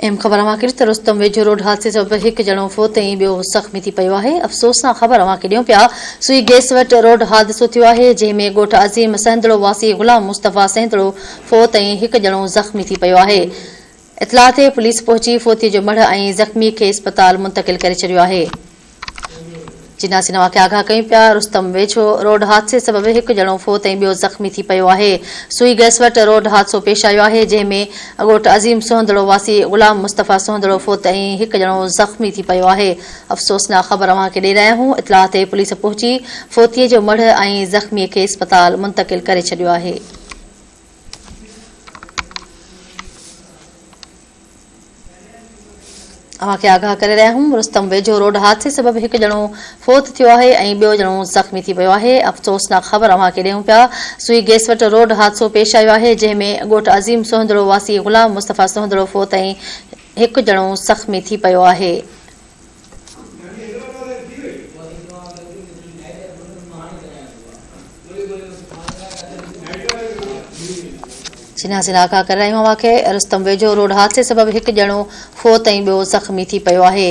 اهم خبر اوهان کي ڏيون ته رستم ويجهو روڊ حادثي سبب هڪ ڄڻو فوت ۽ ٻيو زخمي ٿي پيو آهي. افسوسناڪ خبر اوهان کي ڏيون پيا سوئي گيس وٽ روڊ حادثو ٿيو آهي جنهن ۾ ڳوٺ عظيم سهندڙو واسي غلام مصطفيٰ سهندڙو فوت ۽ هڪ ڄڻو زخمي ٿي پيو آهي. اطلاع تي پوليس پهچي فوتي جو مڙهه ۽ زخمي کي اسپتال منتقل ڪري ڇڏيو آهي. جناسين اوهان کي آگاهه ڪيون پيا، رستم ويجهو روڊ حادثي سبب هڪ ڄڻو فوت ۽ ٻيو زخمي ٿي پيو آهي، سوئي گئس وٽ روڊ حادثو پيش آيو آهي، جنهن ۾ ڳوٺ عظيم سهندڙو واسي غلام مصطفيٰ سهندڙو فوت ۽ هڪ ڄڻو زخمي ٿي پيو آهي، افسوسناڪ خبر اوهان کي ڏئي رهيا آهيون، اطلاع تي پوليس پهچي فوتي جو مڙهه ۽ زخمي کي اسپتال منتقل ڪري ڇڏيو آهي. اوهان کي آگاهه ڪري رهيا آهيون رستم ويجهو روڊ حادثي سبب هڪ ڄڻو فوت ٿيو آهي ۽ ٻيو ڄڻو زخمي ٿي پيو آهي افسوسناڪ خبر اوهان کي ڏيون پيا سوئي گيس وٽ روڊ حادثو پيش آيو آهي جنهن ۾ ڳوٺ عظيم سهندڙو واسي غلام مصطفيٰ سهندڙو فوت ۽ هڪ ڄڻو زخمي ٿي پيو آهي. جنازي آگاهه ڪري رهيا آهيون اوهان کي رستم ويجهو روڊ حادثي سبب هڪ ڄڻو فوت ۽ ٻيو زخمي ٿي پيو آهي.